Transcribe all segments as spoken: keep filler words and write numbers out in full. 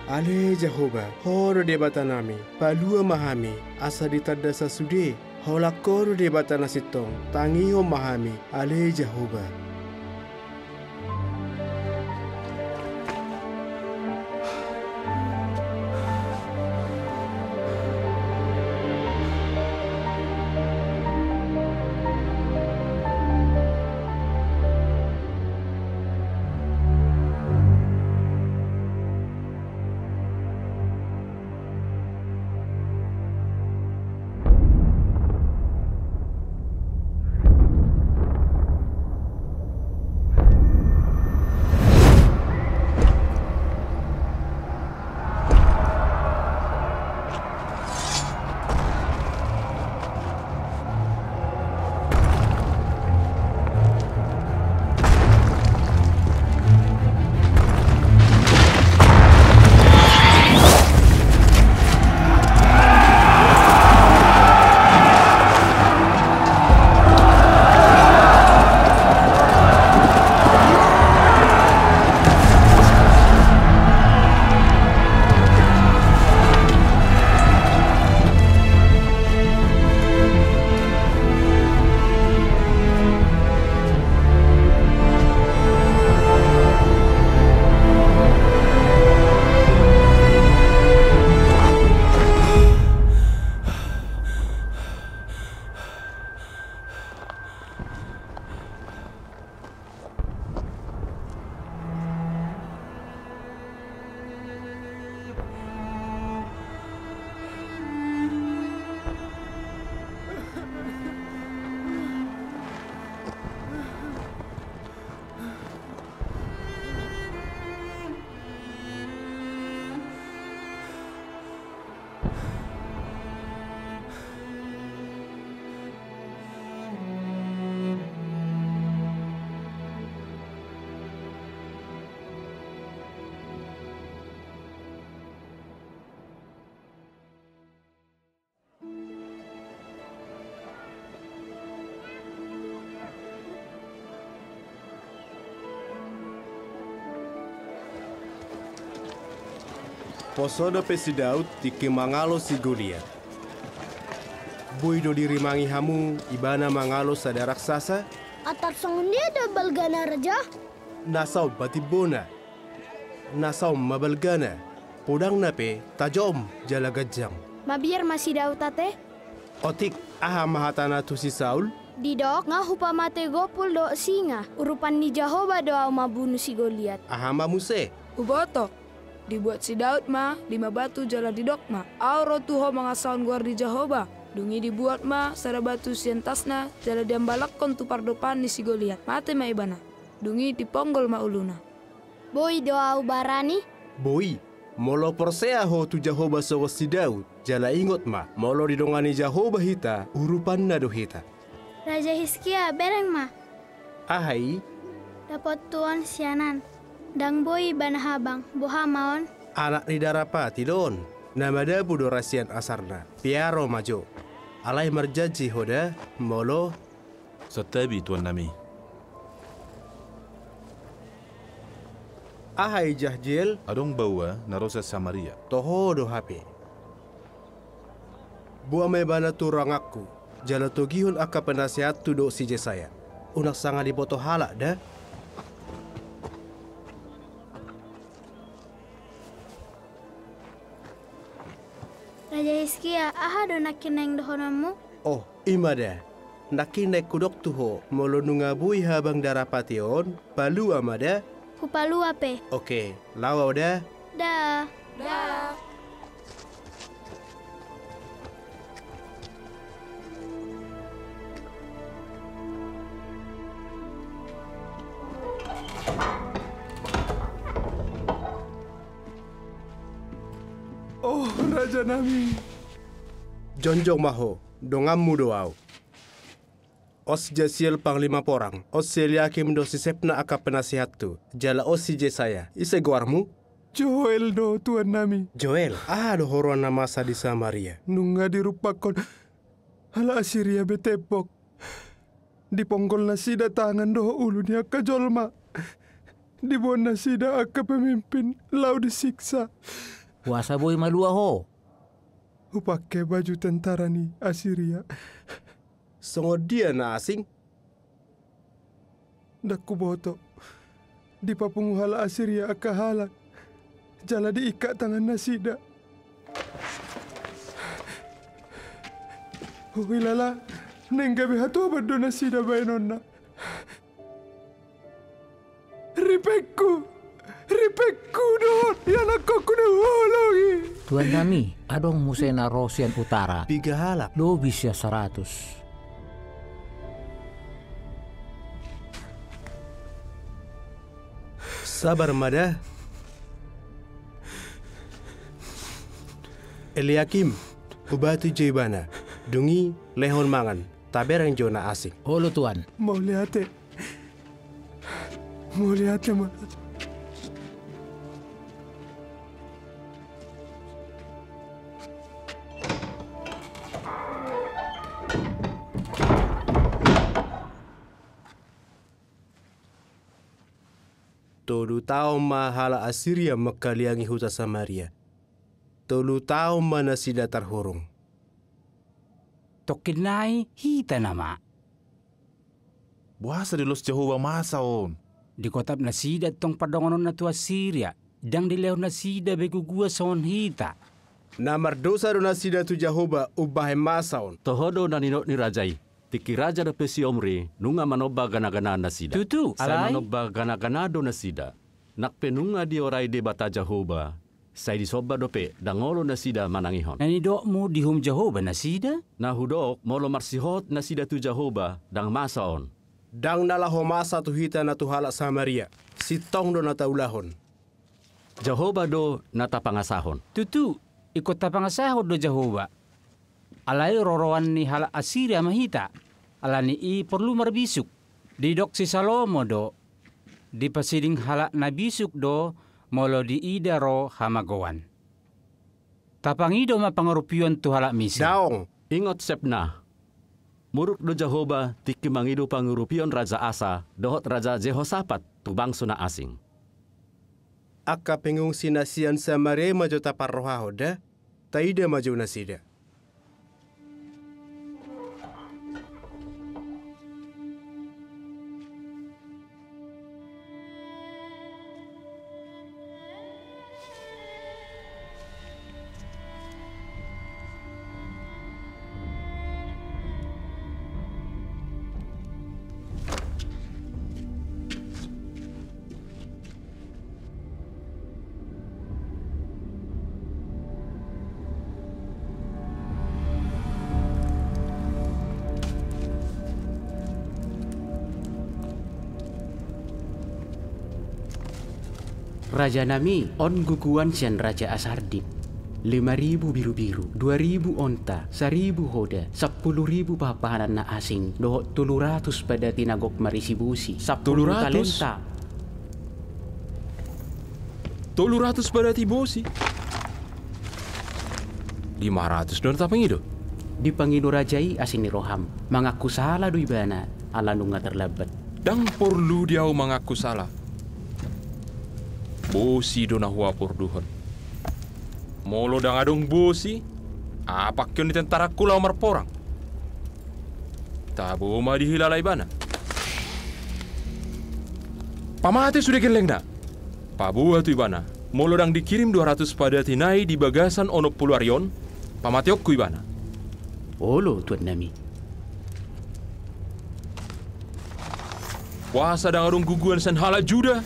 Ale Jahowa, Ho do Debatanami, palua ma hami, asa ditanda sasude, holan Ho do Debata na sintong, tangihon ma hami, ale Jahowa. Poso dope si Daud tingki mangalo si Goliat. Boi do dirimangi hamu ibana mangalo sada raksasa? Atar songon dia do balgana, raja? Na saum ma timbona, na saum ma balgana, podangna pe tajom jala ganjang. Mabiar ma si Daud ate? Otik, aha ma hatana tu si Saul? Didok nga hupamatei gompul dohot singa. Urupan ni Jahowa do au mambunu si Goliat. Aha ma muse? Huboto. Dibuat si Daud ma lima batu jala didok ma, au ro tu ho mangasahon goar ni Jahowa. Dung i dibuat ma sada batu sian tasna jala diambalakkon tu pardompahan ni si Goliat. Mate ma ibana. Dung i diponggol ma uluna. Boi do au barani? Boi, molo porsea ho tu Jahowa songon si Daud, jala ingot ma, molo didongani Jahowa hita, urupanna do hita. Raja Hiskia, bereng ma. Aha i? Dapothu on sianan. Ndang boi ibana habang, boha ma on? Anak ni darapati do on, na madabu do ra sian asarna, piaro ma jo. Alai marjanji ho da, molo Santabi, tuannami. Aha i Jahjeel? Adong baoa na ro sian Samaria. Toho do hape. Boa ma ibana tu ruanganku, jala togihon angka penasehathu dohot si Jesaya. Unang sanga diboto halak da. Raja Hiskia, aha do nangkin naeng dohononmu? Oh, i ma da. Nangkin naeng hudok tu ho, molo nunga boi habang darapati on, palua ma da. Hupalua pe. Oke, laho au da. Da. Da. Oh, rajanami. Jongjong ma ho, donganmu do au. On si Jasiel panglima porang, on si Eliakim dohot si Sebna angka penasehathu, jala on si Jesaya, ise goarmu? Joel do, tuannami. Joel, aha do huroa na masa di Samaria? Nunga dirumpakkon halak Asiria be tembok. Diponggol nasida tangan dohot ulu ni angka jolma. Diboan nasida angka pemimpin laho disiksa. Boasa boi malua ho? Hupangke baju tentara ni Asiria. Songon dia na asing? Ndang huboto. Dipapungu halak Asiria angka halak, jala diingkak tangannasida. Huhilala naeng gabe hatoban do nasida baenonna. Ripengku, ripengku dohot ianakhonku na huoloi. Tuan nami, adong muse na ro sian utara. Piga halak? Lobi sian saratus. Sabar ma da. Eliakim, hubatui jo ibana. Dung i lehon mangan, tabereng jo na asing. Olo tuan. Mauliate. Mauliate ma. Tolu taon ma halak Asiria mangkaliangi huta Samaria. Tolu taon ma nasida tarhurung. Tongkin nai hita nama. Boasa dilos Jahowa masa on? Digotap nasida tong pandonganonna tu Asiria, ndang dilehon nasida be gugua songon hita. Na mardosa do nasida tu Jahowa umbahen masa on. Toho do na nidok ni raja i. Tingki raja dope si Omri nunga manomba ganaganaan nasida. Tutu, sai alai manomba ganaganaan do nasida. Nang pe nunga diorai Debata Jahowa, sai disomba dope, ndang olo nasida manangihon. Na nidokmu diuhum Jahowa nasida? Na hudok, molo marsihot nasida tu Jahowa, ndang masa on. Ndang na laho masa tu hita na tu halak Samaria. Sintong do na taulahon. Jahowa do na tapangasahon. Tutu, ingkon tapangasahon do Jahowa. Alai roroan ni halak Asiria ma hita. Ala ni i porlu marbisuk. Didok si Salomo do, dipasiding halak na bisuk do molo diida ro hamagoan. Tapangido ma pangurupion tu halak Misir. Daong. Ingot Sebna. Muruk do Jahowa tingki mangido pangurupion Raja Asa dohot Raja Jehosapat tu bangso na asing. Angka pengungsi na sian Samaria ma jo taparrohahon da, taida ma jo nasida. Raja nami, on guguan sian Raja Asardip. Lima ribu birubiru, dua ribu onta, saribu hoda, sampulu ribu pahanpahanan na asing, dohot tolu ratus padati na gok marisi bosi, sampulu talenta. Tolu ratus padati bosi? Lima ratus do na tapangido. Dipangido raja i asi ni roham, mangaku sala do ibana, ala nunga tarlambat. Ndang porlu di ahu mangaku sala. Bosi do na huaporluhon. Molo ndang adong bosi, aha pangkeon ni tentarangku laho marporang? Tabo ma dihilala ibana. Pamate sude gellengna. Paboa tu ibana, molo ndang dikirim dua ratus padati nai di bagasan onom pulu ari on, pamateonku ibana. Olo, tuan nami. Boasa ndang adong guguan sian halak Juda?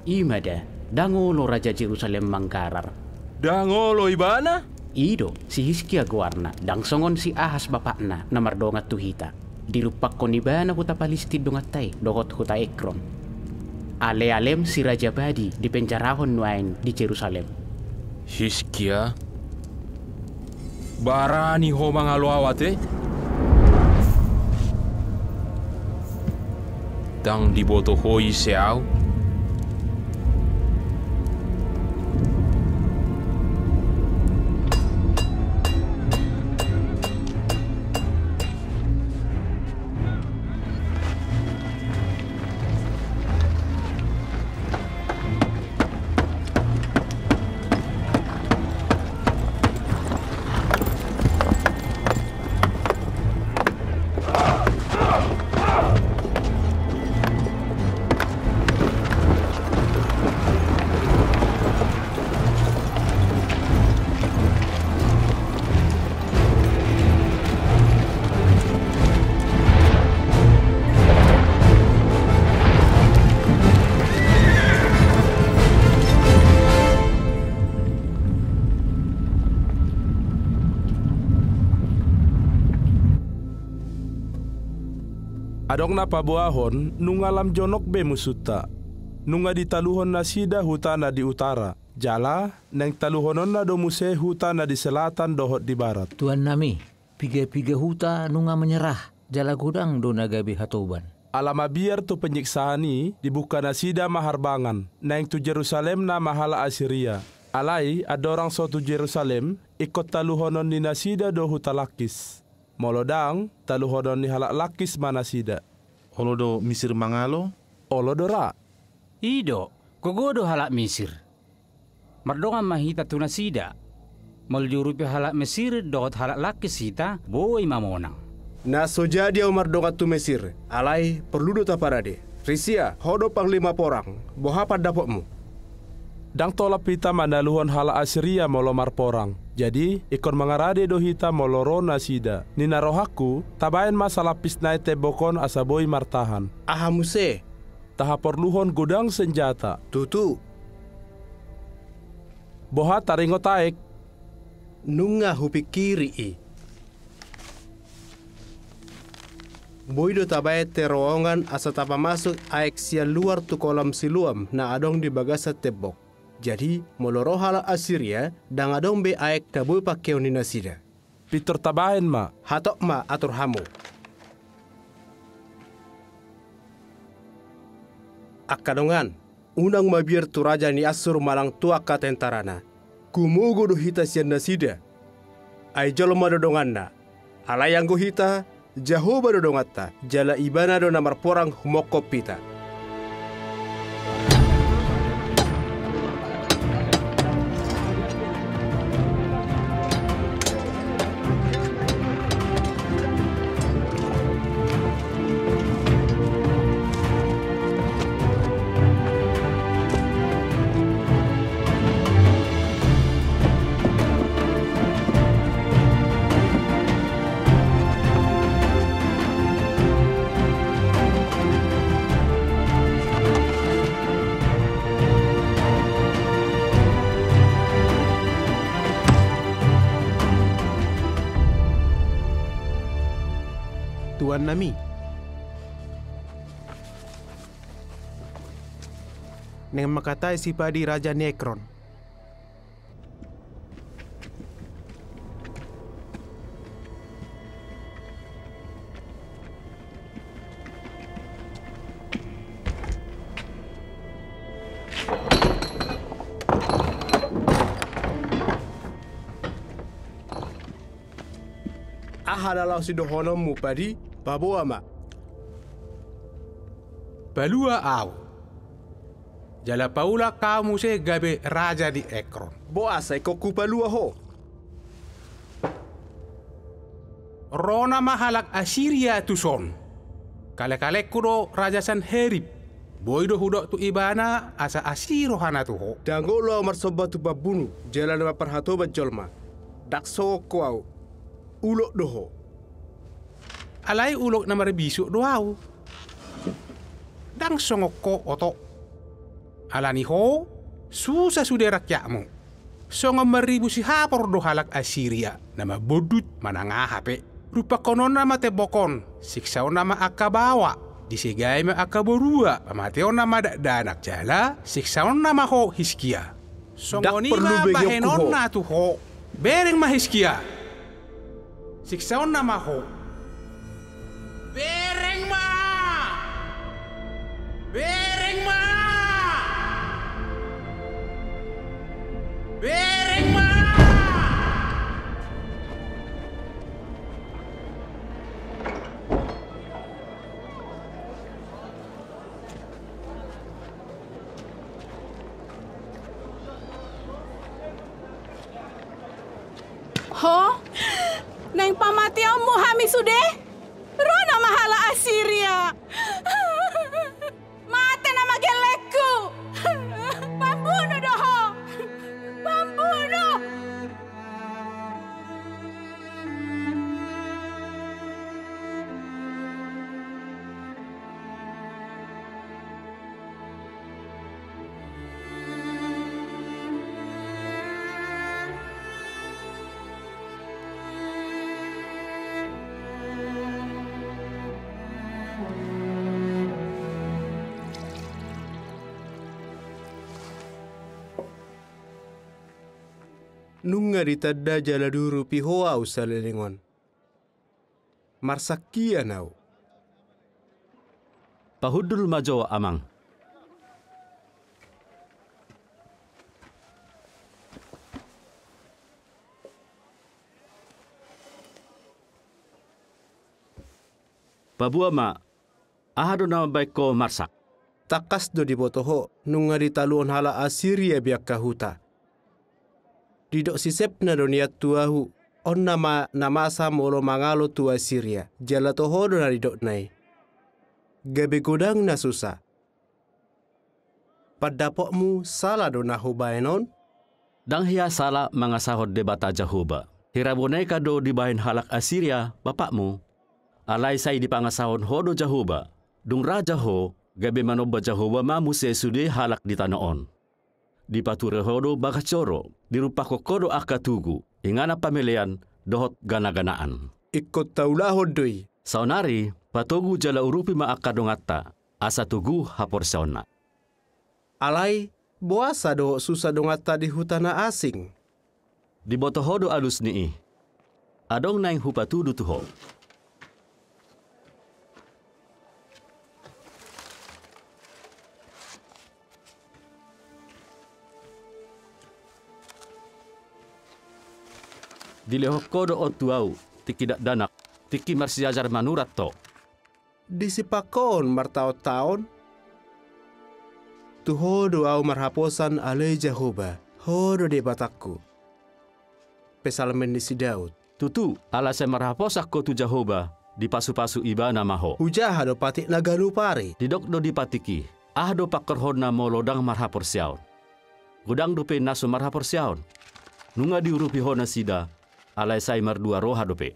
I ma da, ndang olo raja Jerusalem manggarar. Ndang olo ibana? I do, si Hiskia goarna, ndang songon si Ahas bapakna, na mardongan tu hita. Dirumpakkon ibana huta Palistin donganta i, dohot huta Ekron. Alealem si raja padi dipenjarahon nuaeng di Jerusalem. Hiskia, barani ho mangalo ahu ate? Ndang diboto ho ise ahu? Adong na paboahon, nunga lam jonok be musunta. Nunga ditaluhon nasida huta na di utara, jala naeng taluhononna do muse huta na di selatan dohot di barat. Tuannami, piga-piga huta nunga menyerah, jala godang do na gabe hatoban. Ala mabiar tu penyiksaan i, dibungka nasida ma harbangan, naeng tu Jerusalem nama halak Asiria. Alai andorang so tu Jerusalem, ingkon taluhonon ni nasida do huta Lakis. Molo ndang, taluhonon ni halak Lakis ma nasida. Olo do Misir mangalo? Olo do ra. I do, gogo do halak Misir. Mardongan ma hita tu nasida. Molo diurupi halak Misir dohot halak Lakis hita, boi ma monang. Na so jadi ahu mardongan tu Misir, alai porlu do taparade. Risia, ho do panglima porang, boha pandapotmu? Ndang tolap hita manaluhon halak Asiria molo marporang. Jadi, ingkon mangarade do hita molo ro nasida. Ninna rohangku, tabaen ma salapisnai tembok on asa boi martahan. Aha muse? Tahaporluhon godang senjata. Tutu. Boha taringot aek? Nunga hupingkiri i. Boi do tabaen terowongan asa tapamasuk aek sian luar tu kolam Siloam na adong di bagasan tembok. Jadi, molo ro halak Asiria, ndang adong be aek na boi pangkeon ni nasida. Pintor tabaen ma. Hatop ma atur hamu. Angka dongan, unang mabiar tu raja ni Assur manang tu angka tentarana. Gumogo do hita sian nasida. Ai jolma do donganna. Alai anggo hita, Jahowa do donganta, jala Ibana do na marporang humongkop hita. Tuannami. Naeng mangkatai sipadi raja ni Ekron. Aha na laho sidohononmu, padi? Paboa ma. Palua ahu. Jala paulak ahu muse gabe raja di Ekron. Boasa ingkon hupalua ho? Ro nama halak Asiria tuson. Kalekalengku do raja Sanherib. Boi do hudok tu ibana asa asi rohana tu ho. Ndang olo ahu marsomba tu pambunu, jala na mamparhatoban jolma. Ndang songon ho ahu. Ulok do ho. Alai ulok na marbisuk do ahu. Ndang songon ho oto. Ala ni ho, susa sude rakyatmu. Songon marribu sihapor do halak Asiria, na mambondut manang aha pe. Rumpangkononna ma tembok on, siksaonna ma angka baoa, disegai ma angka borua, pamateonna ma dakdanak jala, siksaonna ma ho Hiskia. Songon i ma bahenonna tu ho. Bereng ma Hiskia. Siksaonna ma ho. Bereng ma! Bereng ma! Bereng ma! Ho? Naeng pamateonmu hami sude? Ro nama halak Asiria. Mate nama gellengku. Pambunu do ho. Pambunu. Nunga ditanda jala diurupi ho ahu saleleng on. Marsangkian ahu. Pahundul ma jo, amang. Paboa ma, aha do na mambahen ho marsak? Tangkas do diboto ho, nunga ditaluhon halak Asiria be angka huta. Didok si Sebna do nian tu ahu, on nama na masa molo mangalo tu Asiria, jala toho do na nidokna i. Gabe godang na susa. Pandapotmu sala do na hubahen on? Ndang hea sala mangasahon Debata Jahowa. Hira boneka do dibahen halak Asiria, bapakmu. Alai sai dipangasahon ho do Jahowa. Dung raja ho, gabe manomba Jahowa ma muse sude halak di tano on. Dipature ho do bagas joro, dirumpakkon ho do angka tugu, inganan pamelean, dohot ganaganaan. Ingkon taulahon do i. Saonari, patogu jala urupi ma angka donganta, asa togu haporseaonna. Alai, boasa dohot susa donganta di huta na asing? Diboto ho do alus ni i. Adong naeng hupatudu tu ho. Dilehon ho do on tu ahu, tingki dakdanak, tingki marsiajar manurat ho. Disipangkon martaontaon? Tu ho do ahu marhaposan ale Jahowa, ho do Debatangku. Psalmen ni si Daud. Tutu, ala sai marhaposan ho tu Jahowa, dipasupasu Ibana ma ho. Hujaha do patik na ganup ari? Didok do di patik i, aha do pangkorhonna molo ndang marhaporseaon? Godang dope na so marhaporseaon. Nunga diurupi ho nasida, alai sai mardua roha dope.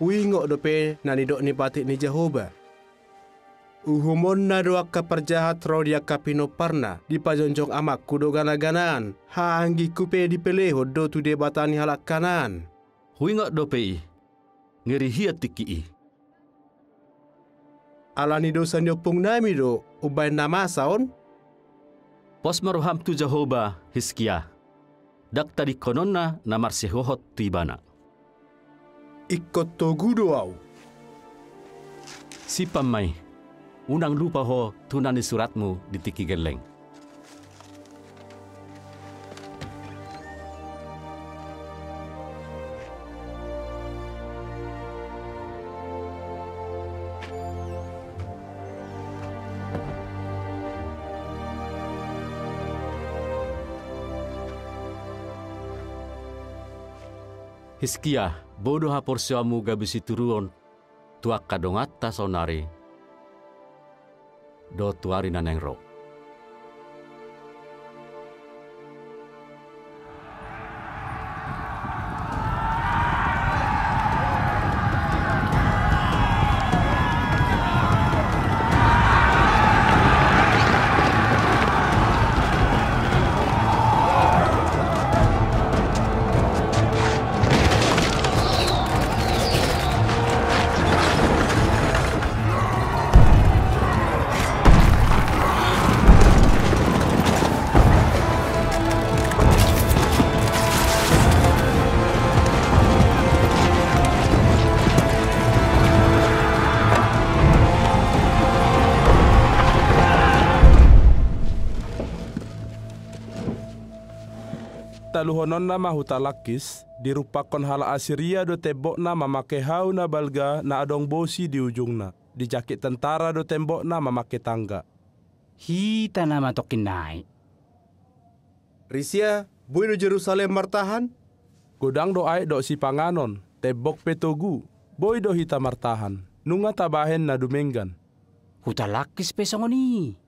Huingot dope na nidok ni patik ni Jahowa. Uhumonna do angka parjahat ro di angka pinomparna, dipajongjong amangku do ganaganaan, haanggingku pe dipelehon do tu debata ni halak Kanaan. Huingot dope i, ngeri hian tingki i. Ala ni dosa ni ompungnami do umbahen na masa on? Pos ma roham tu Jahowa, Hiskia. Ndang tadingkononna na marsihohot tu Ibana. Ingkon togu do ahu. Simpan ma i, unang lupa ho tu na nisuratmu di tingki gelleng. Hiskia, boi do haporseaonmu gabe situruon tu angka donganta saonari dohot tu ari na naeng ro. Taluhononna ma huta Lakis, dirumpakkon halak Asiria do tembokna mamake hau na balga na adong bosi di ujungna. Dijangkit tentara do tembokna mamake tangga. Hita nama tongkin nai. Risia, boi do Jerusalem martahan? Godang do aek dohot sipanganon, tembok pe togu, boi do hita martahan, nunga tabahen na dumenggan. Huta Lakis pe songon i.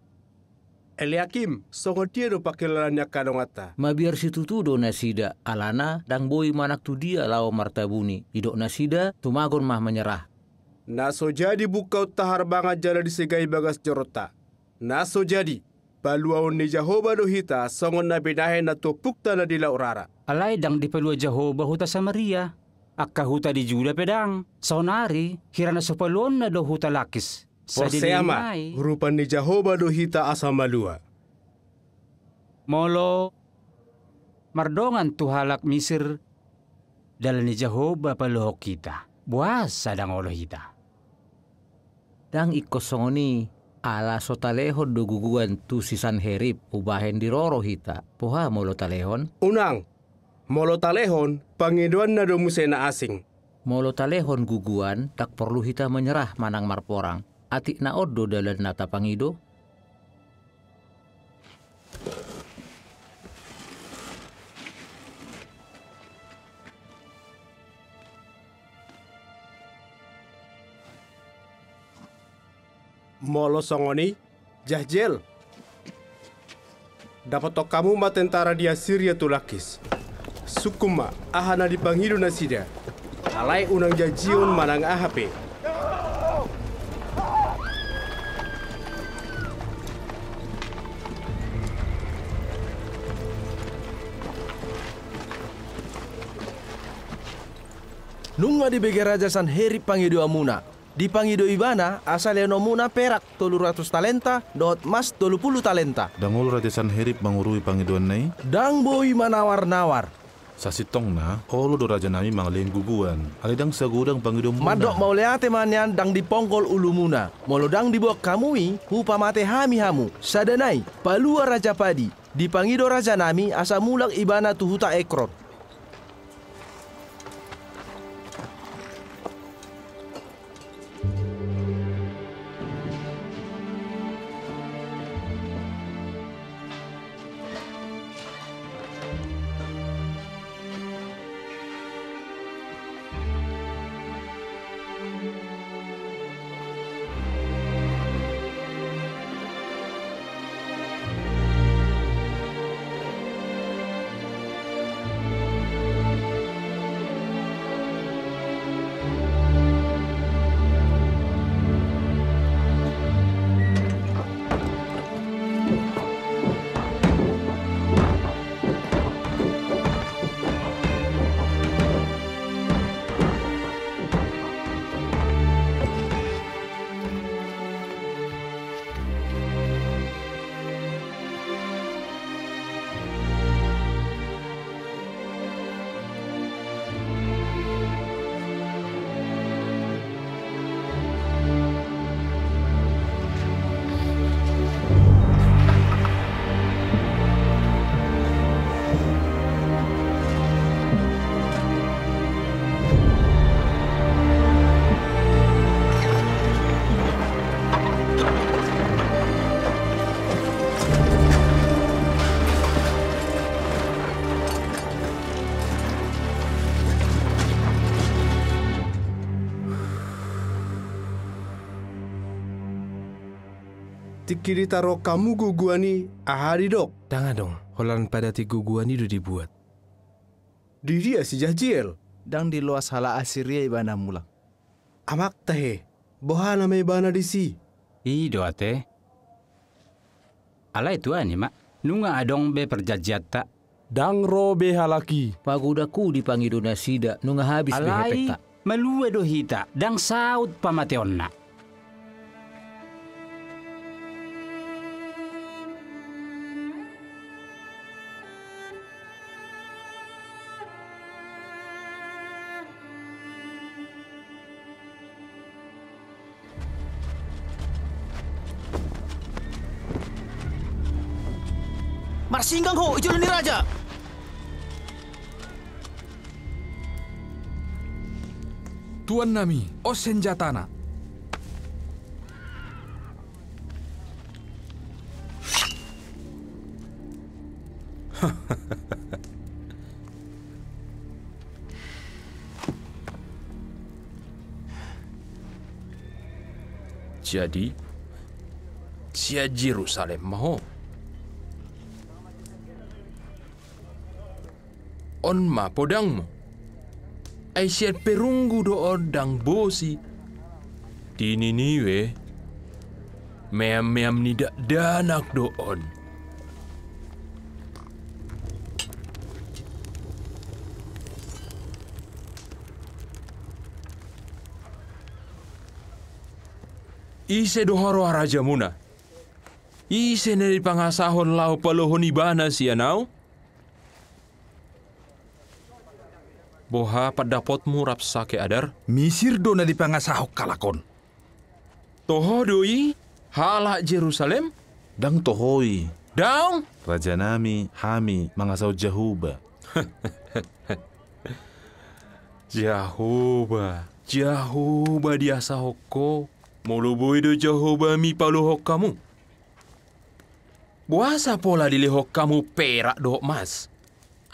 Eliakim, songon dia do pangkilalaan ni angka donganta? Mabiar situtu do nasida, alana ndang boi manang tu dia laho martabuni, didok nasida, tumagon ma manyerah. Na so jadi bungkaonta harbangan jala disegai bagas joronta. Na so jadi, paluaon ni Jahowa do hita, songon na binahenna tu ompungta na di Laut Rara. Alai ndang dipalua Jahowa huta Samaria, angka huta di Juda pe ndang, saonari, hira na so paluaonna do huta Lakis. Porsea ma, rupa ni Jahowa do hita asa malua. Molo mardongan tu halak Misir dalan ni Jahowa paluahon hita, boasa ndang olo hita? Ndang ingkon songon i, ala so talehon do guguan tu si Sanherib umbahen diroro hita. Boha molo talehon? Unang, molo talehon, pangidoanna do muse na asing. Molo talehon guguan, ndang porlu hita manyerah manang marporang. Atik na on do dalan na tapangido. Molo songon i, Jahjeel, dapothon hamu ma tentara di Asiria tu Lakis. Sungkun ma aha na dipangido nasida. Alai unang janjion manang aha pe. Nunga dibege Raja Sanherib pangidoanmuna. Dipangido ibana asa lehononmuna perak tolu ratus talenta dohot mas tolu pulu talenta. Ndang olo Raja Sanherib mangurui pangidoanna i? Ndang boi manawar-nawar. Sasintongna, olo do rajanami mangalehon guguan. Alai ndang sagodang pangidoanmuna. Mandok mauliate ma nian ndang diponggol ulumuna. Molo ndang diboan hamu i, hupamate hami hamu. Sada nai, palua raja padi. Dipangido rajanami asa mulak ibana tu huta Ekron. Tingki ditaruhon hamu guguan i, aha didok? Ndang adong, holan pada atik guguan i do dibuat. Di dia si Jahjeel? Ndang diloas halak Asiria ibana mulak. Amang tahe, boha nama ibana disi? I do ate. Alai tuani ma, nunga adong be parjanjianta. Ndang ro be halak i. Pagodangku dipangido nasida, nunga habis be hepengta. Alai malua do hita, ndang saut pamateonna. Marsinggang ho, i jolo ni raja! Tuannami, on senjatana. Jadi, sian Jerusalem ma ho? On ma podangmu. Ai sian perunggu do on, ndang bosi. Di Niniwe, meam-meam ni dakdanak do on. Ise do huroha rajamuna? Ise na dipangasahon laho paluahon ibana sian ahu? Boha pandapotmu, Rabsake Adar? Misir do na dipangasahon halak on. Toho do i halak Jerusalem? Ndang toho i. Daong? Rajanami, hami mangasahon Jahowa. Jahowa, Jahowa diasahon ho. Molo boi do Jahowa mipaluahon hamu, boasa pola dilehon hamu perak dohot mas,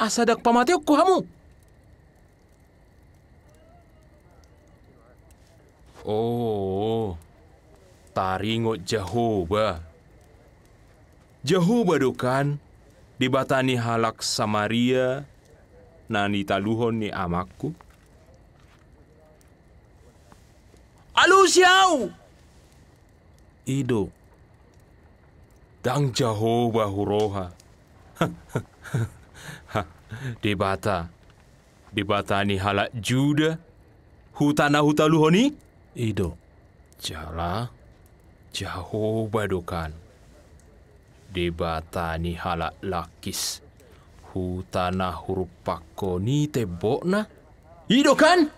asa ndang pamatehon ho hamu? O, taringot Jahowa. Jahowa do kan, Debata ni halak Samaria na nitaluhon ni amangku? Alusi ahu! I do. Ndang Jahowa huroha. Debata, Debata ni halak Juda, huta na hutaluhon i? I do. Jala Jahowa do kan, Debata ni halak Lakis, huta na hurumpakkon i tembokna? I do kan?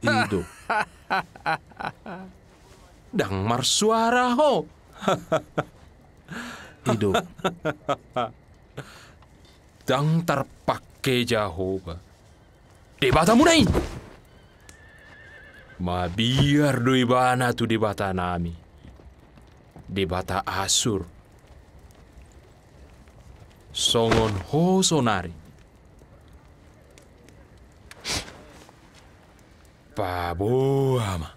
I do. Ndang marsuara ho. I do. Ndang tarpangke Jahowa, Debatamuna i. Mabiar do ibana tu debatanami, debata Asur. Songon ho sonari. Paboa ma.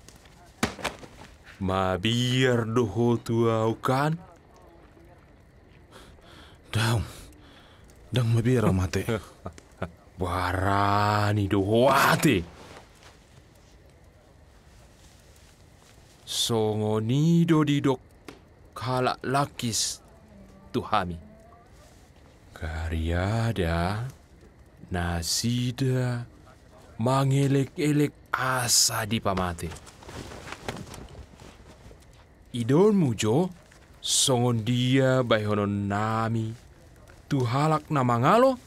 Mabiar do ho tu ahu kan? Ndang, ndang mabiar ahu mate. Barani do ho ate. Songon i do didok halak Lakis tu hami. Gariada nasida mangelek-elek asa dipamate. Idaonmu jo, songon dia baenonnami tu halak na mangalo?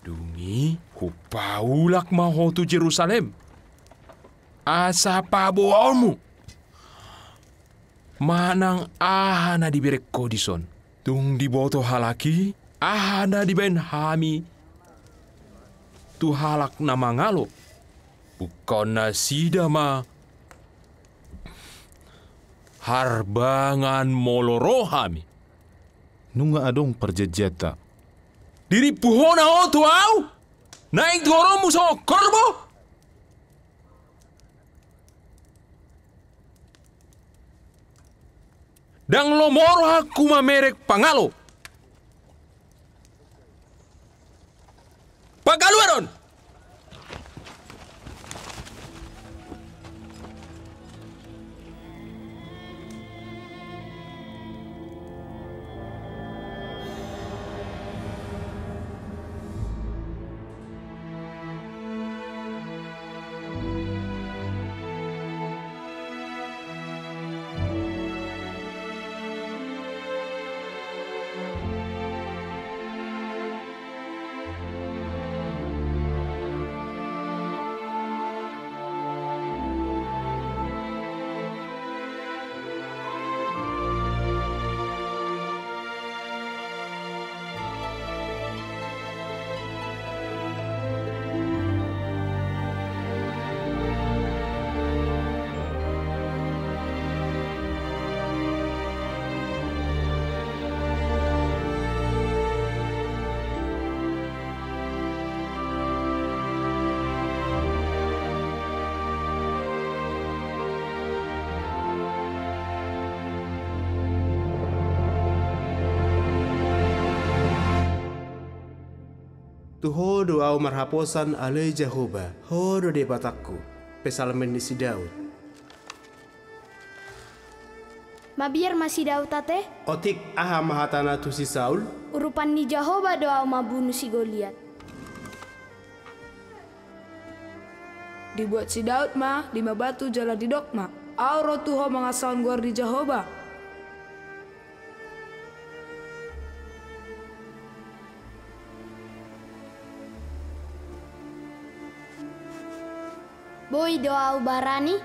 Dung i hupaulak ma ho tu Jerusalem, asa paboaonmu manang aha na dibereng ho dison. Dung diboto halak i aha na dibaen hami tu halak na mangalo, bungkaon nasida ma harbangan molo ro hami. Nunga adong parjanjianta. Dirimpu ho na oto ahu, naeng tu horongmu songon horbo. Ndang lomo rohangku mamereng pangalo. Pangaloan on! Tu ho do ahu marhaposan ale Jahowa, ho do Debatangku. Psalmen ni si Daud. Mabiar ma si Daud ate. Otik, aha ma hatana tu si Saul? Urupan ni Jahowa do ahu mambunu si Goliat. Dibuat si Daud ma lima batu jala didok ma: Ahu ro tu ho mangasahon goar ni Jahowa. Boi do ahu barani?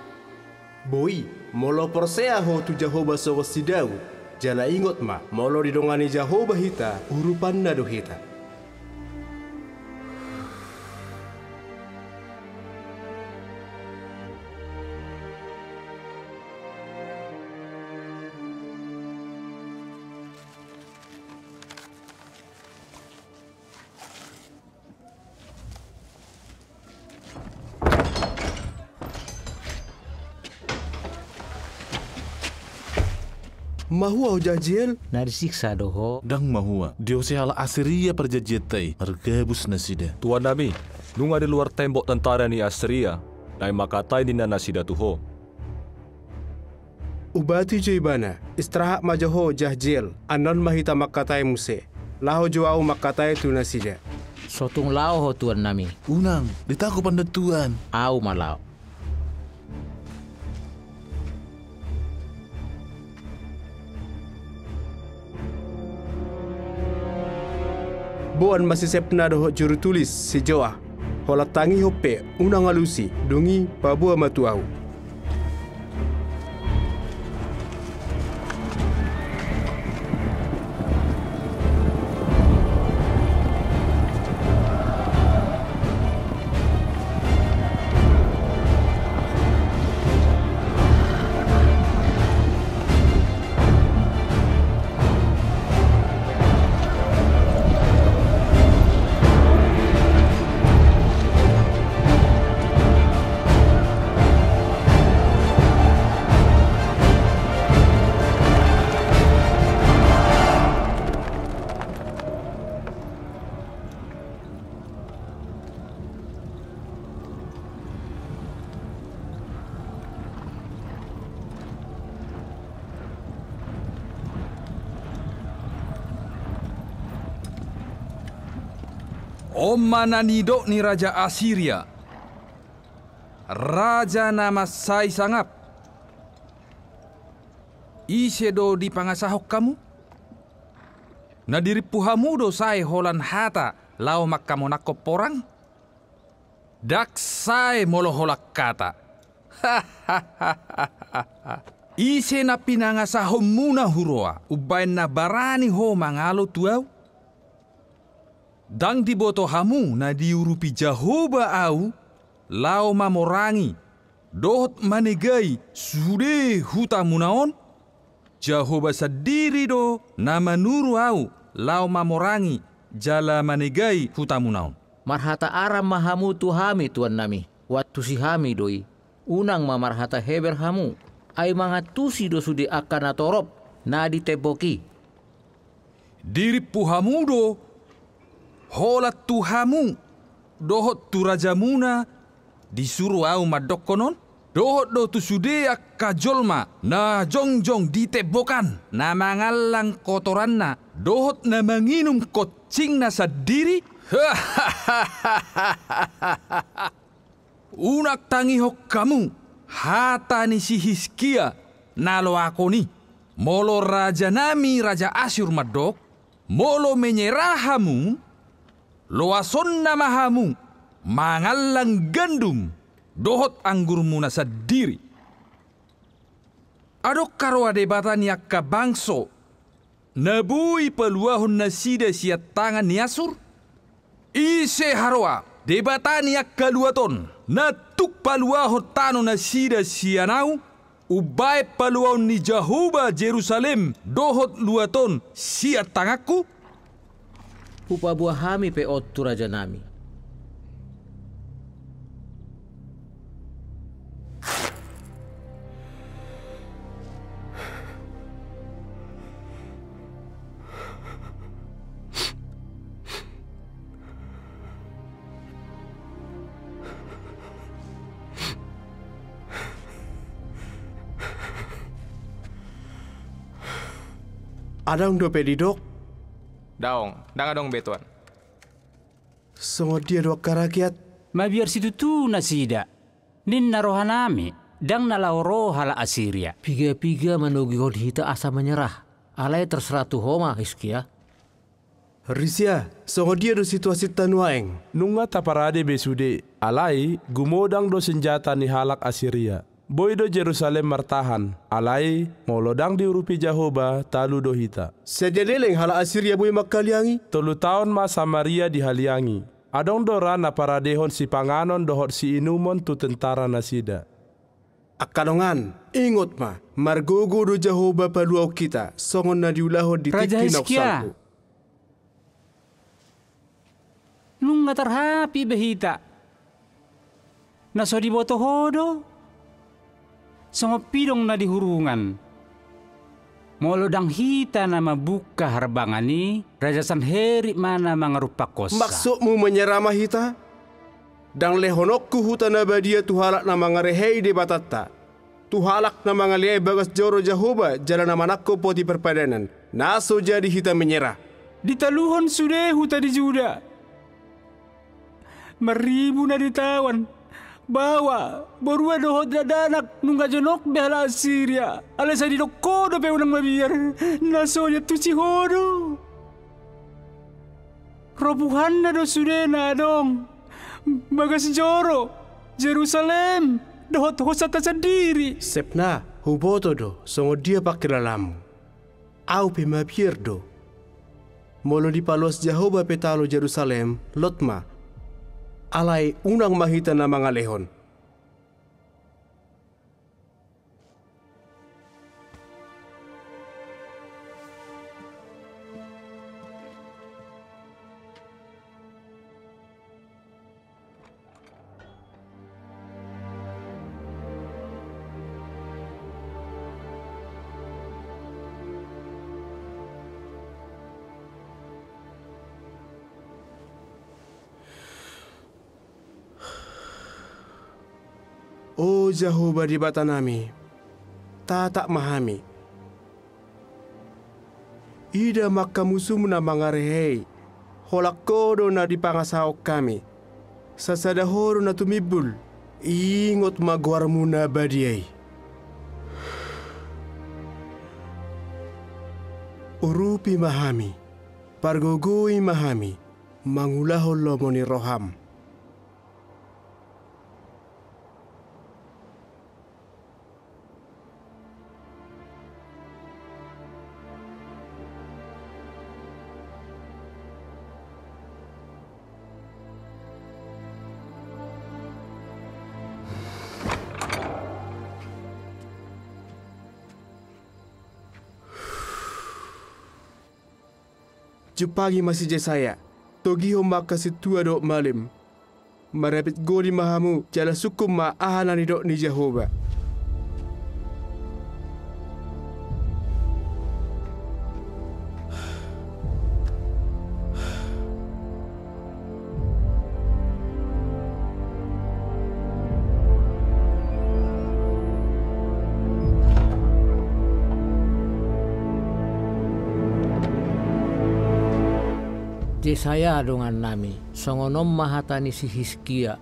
Boi, molo porsea ho tu Jahowa songon si Daud, jala ingot ma, molo didongani Jahowa hita, urupanna do hita. Mahua ho Jahjeel? Na disiksa do ho? Ndang mahua. Diose halak Asiria parjanjianta i, margabus nasida. Tuannami, nunga di luar tembok tentara ni Asiria, na i mangkatai ninna nasida tu ho. Ubati jo ibana, istirahat ma jo ho Jahjeel, annon ma hita mangkatai muse, laho jo ahu mangkatai tu nasida. So tung laho ho tuannami? Unang, ditangkup annon tuan. Ahu ma laho. Boan ma si Sebna dohot juru tulis si Joah, holan tangihon pe, unang alusi, dung i paboa ma tu ahu. On ma na nidok ni raja Asiria, raja na mansai sangap. Ise do dipangasahon hamu? Na dirimpu hamu do sae holan hata laho mangkamonangkon porang? Ndang sae molo holan hata. Ise na pinangasahonmuna huroha, umbaen na barani ho mangalo tu ahu? Ndang diboto hamu na diurupi Jahowa ahu laho mamorangi dohot manegai sude hutamuna on? Jahowa sandiri do na manuru ahu laho mamorangi jala manegai hutamuna on. Marhata Aram ma hamu tu hami, tuannami, uantusi hami do i. Unang ma marhata Heber hamu, ai mangantusi do sude angka natorop na di tembok i. Dirimpu hamu do holan tu hamu dohot tu rajamuna disuru ahu mandokkon on? Dohot do tu sude angka jolma na jongjong di tembok an, na mangallang kotoranna dohot na manginum konsingna sandiri? Unang tangihon hamu hata ni si Hiskia na loakon i. Molo rajanami raja Asur mandok, molo menyerah hamu, loasonna ma hamu mangallang gandum dohot anggurmuna sandiri. Adong haroa debata ni angka bangso na boi paluahon nasida sian tangan ni Asur? Ise haroa debata ni angka luat on na tuk paluahon tano nasida sian ahu, umbaen paluaon ni Jahowa Jerusalem dohot luat on sian tanganku? Hupaboa hami pe on tu rajanami. Adong dope didok? Daong, ndang adong be, Tuan. Songon dia do angka rakyat? Mabiar situtu nasida, ninna rohanami. Ndang na laho ro halak Asiria. Piga-piga manogihon hita asa menyerah. Alai terserah tu ho ma, Hiskia. Risia, songon dia do situasinta nuaeng? Nunga taparade be sude, alai gumodang do sinjata ni halak Asiria. Boi do Jerusalem martahan, alai molo ndang diurupi Jahowa, talu do hita. Sadia leleng halak Asiria boi mangkaliangi? Tolu taon ma Samaria dihaliangi. Adong do ra na paradehon sipanganon dohot siinumon tu tentara nasida. Angka dongan, ingot ma, margogo do Jahowa paluahon hita, songon na diulahon di tingki na salpu. Nunga tarhapik be hita. Na so diboto ho do, songon pidong na di hurungan. Molo ndang hita na mambuka harbangan i, Raja Sanherib ma na mangarumpak hosa. Maksudmu menyerah ma hita? Ndang lehononku huta na badia tu halak na mangarehei Debatanta, tu halak na mangaleai bagas joro Jahowa jala na manangko poti parpadanan, na so jadi hita menyerah. Ditaluhon sude huta di Juda. Marribu na di taon. Baoa, borua dohot dakdanak nunga jonok be halak Asiria. Alai sai didok ho dope unang mabiar. Na so diantusi ho do. Ropuhanna do sude na adong. Bagas joro, Jerusalem, dohot hosanta sandiri. Sebna, huboto do, songon dia pangkilalamu. Ahu pe mabiar do. Molo dipaloas Jahowa pe talu Jerusalem, lot ma. Alai unang ma hita na mangalehon. O Jahowa Debatanami, tatap ma hami. Ida ma angka musum na mangarehei, holan ho do na dipangasahon hami. Sasada ho do na tumimbul, ingot ma goarmu na badia i. Urupi ma hami, pargogoi ma hami, mangulahon lomo ni roham. Jumpangi ma si Jesaya, togihon ma angka sintua dohot malim. Marapit goli ma hamu, jala sungkun ma aha na nidok ni Jahowa. Jesaya dongannami, songon on ma hata ni si Hiskia.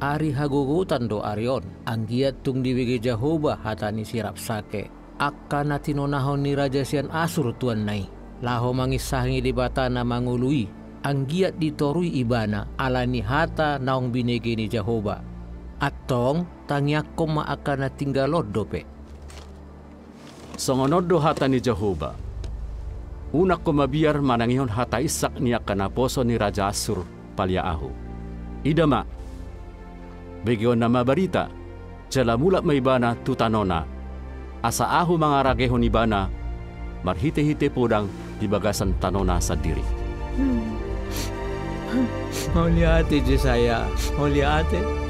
Ari hagogotan do ari on, anggiat tung dibege Jahowa hata ni si Rabsake. Angka na tinonahon ni raja sian Asur tuanna i, laho manginsangi Debata na mangolu i, anggiat ditorui ibana ala ni hata naung binege ni Jahowa. Antong, tangiangkon ma angka na tinggal on dope. Songon on do hata ni Jahowa: Unang ho mabiar manangihon hata insak ni angka naposo ni raja Asur palian Ahu. Ida ma, begeonna ma barita, jala mulak ma ibana tu tanona, asa Ahu mangaragehon ibana marhitehite podang di bagasan tanona sandiri. Mauliate, Jesaya, mauliate.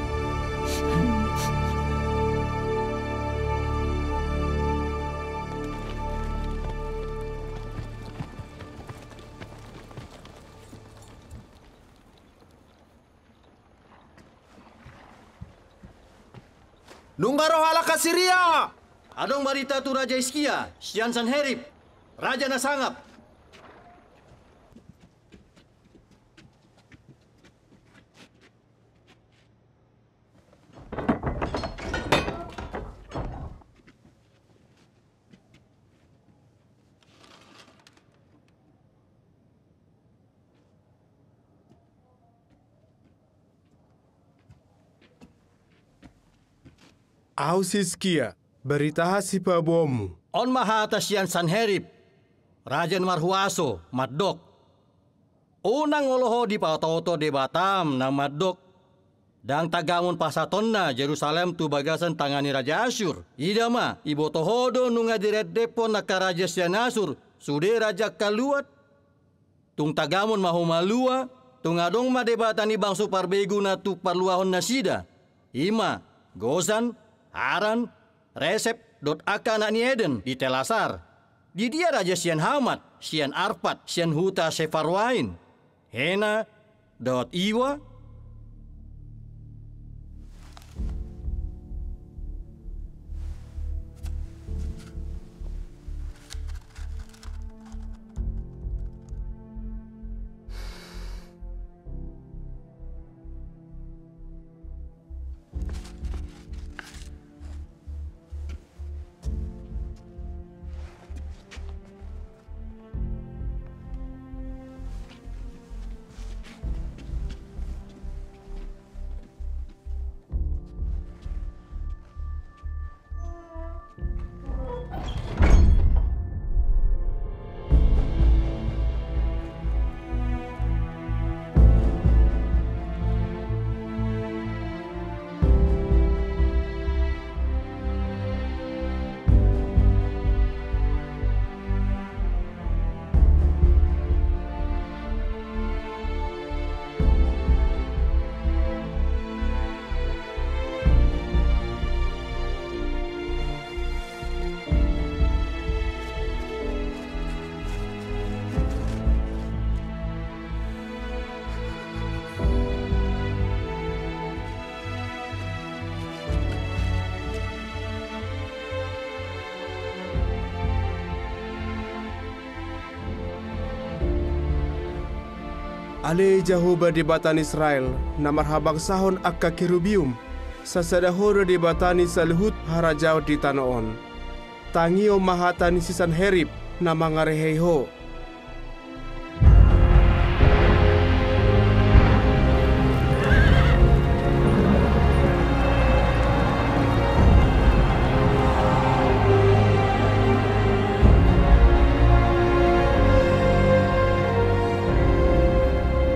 Nunga ro halak Asiria! Adong barita tu Raja Hiskia sian Sanherib, raja na sangap. Ahu si Hiskia, baritaha sipaboaonmu. On ma hata sian Sanherib, raja na marhuaso, mandok: Unang olo ho dipaotooto Debatam na mandok: Ndang tagamon pasahatonna Jerusalem tu bagasan tangan ni raja Assur. Ida ma, iboto ho do nunga direndephon angka raja sian Assur sude raja angka luat? Tung tagamon ma ho malua, tung adong ma debata ni bangso parbegu na tung parluahon nasida, i ma Gozan, Haran, Resep, dohot angka anak ni Eden di Telasar. Di dia raja sian Hamat, sian Arpad, sian huta Sefarwaim, Hena, dohot Iwa? Ale Jahowa Debata ni Israel, na marhabangsahon angka kerubium, sasada Ho do Debata ni saluhut harajaon di tano on. Tangihon ma hata ni si Sanherib na mangarehei Ho.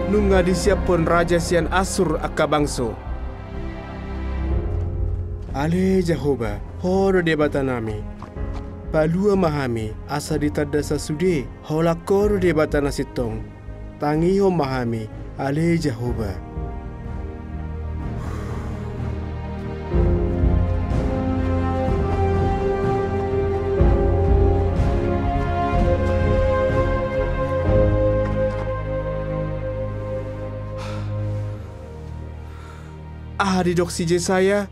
Nunga disiaphon raja sian Assur angka bangso. Ale Jahowa, Ho do Debatanami. Palua ma hami, asa ditanda sasude, holan Ho do Debata na sintong. Tangihon ma hami, ale Jahowa. Aha didok si Jesaya?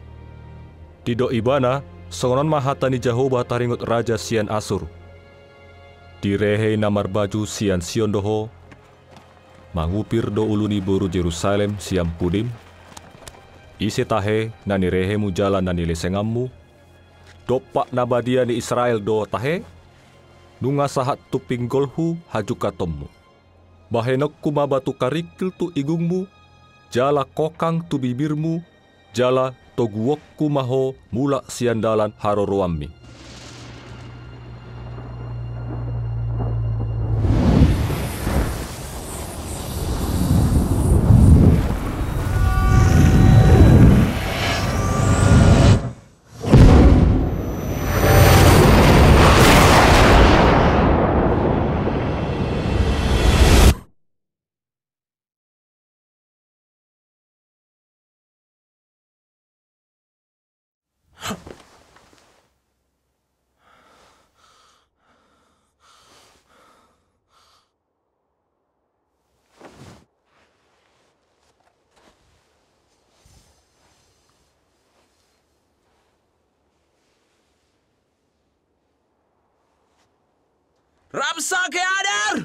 Didok ibana: Songon on ma hata ni Jahowa taringot raja sian Assur: Direhei na marbaju sian Sion do ho, mangupir do ulu ni boru Jerusalem sian pudim? Ise tahe na nirehemu jala na nilesenganmu? Dompak na badia ni Israel do tahe? Nunga sahat tu pinggolhu hajungkatonmu. Bahenonku ma batu karingkil tu igungmu, jala kokang tu bibirmu, jala toguonku ma ho mulak sian dalan haroroanmi. Rabsake, Adar!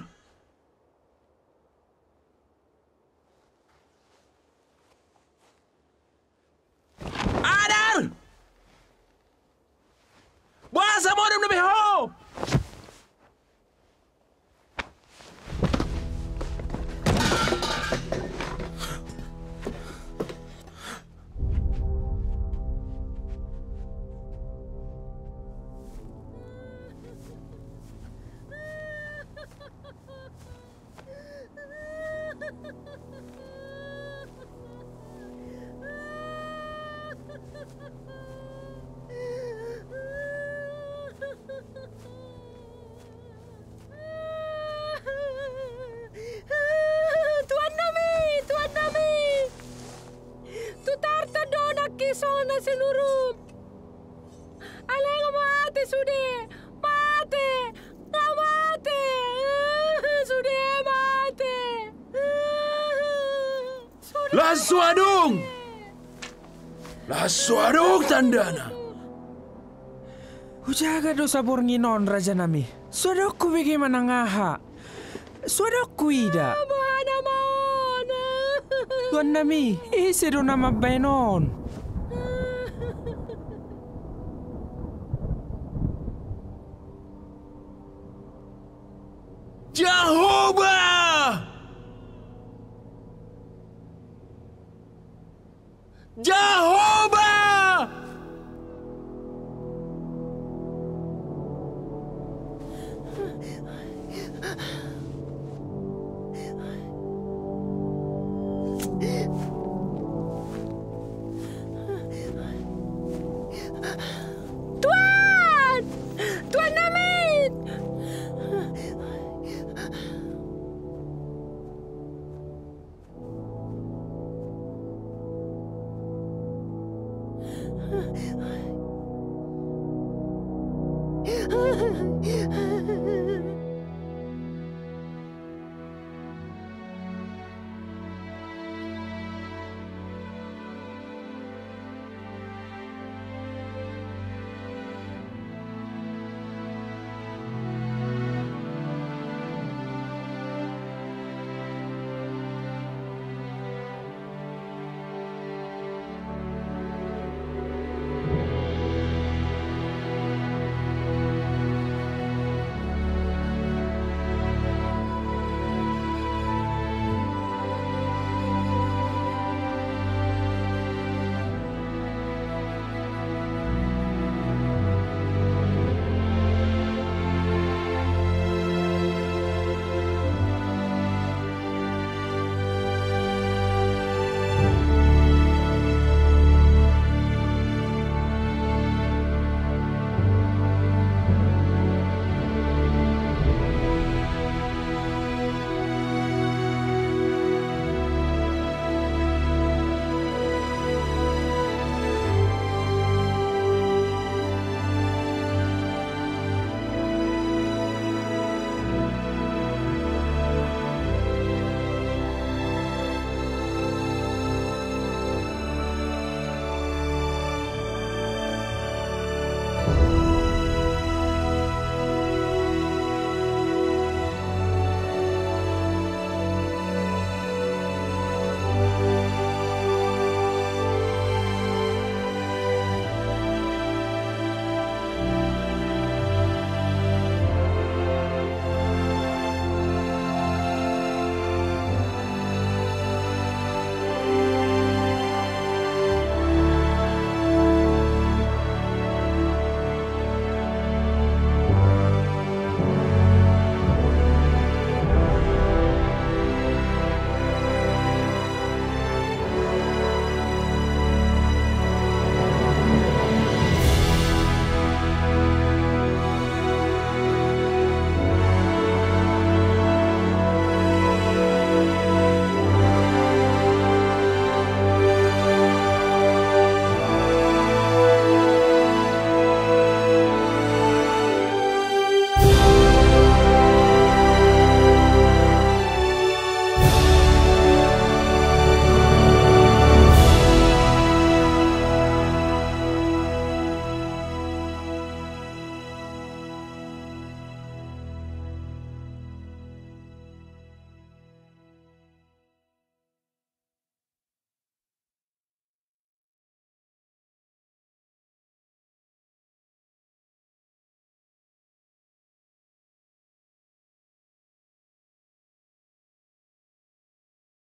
Adar! Boasa modom dope ho? Tuanta, sinurup. Alai nga mate sude. Mate. Nga mate. Sude mate. Sude. Las so adong. Las so adong tandana. Hujaga do saborngin on, rajanami. So adong hubege manang aha. So adong huida. Boha nama on? Tuannami, ise do na mambahen on? Jahowa! Jahowa! Tuan! Tuannami!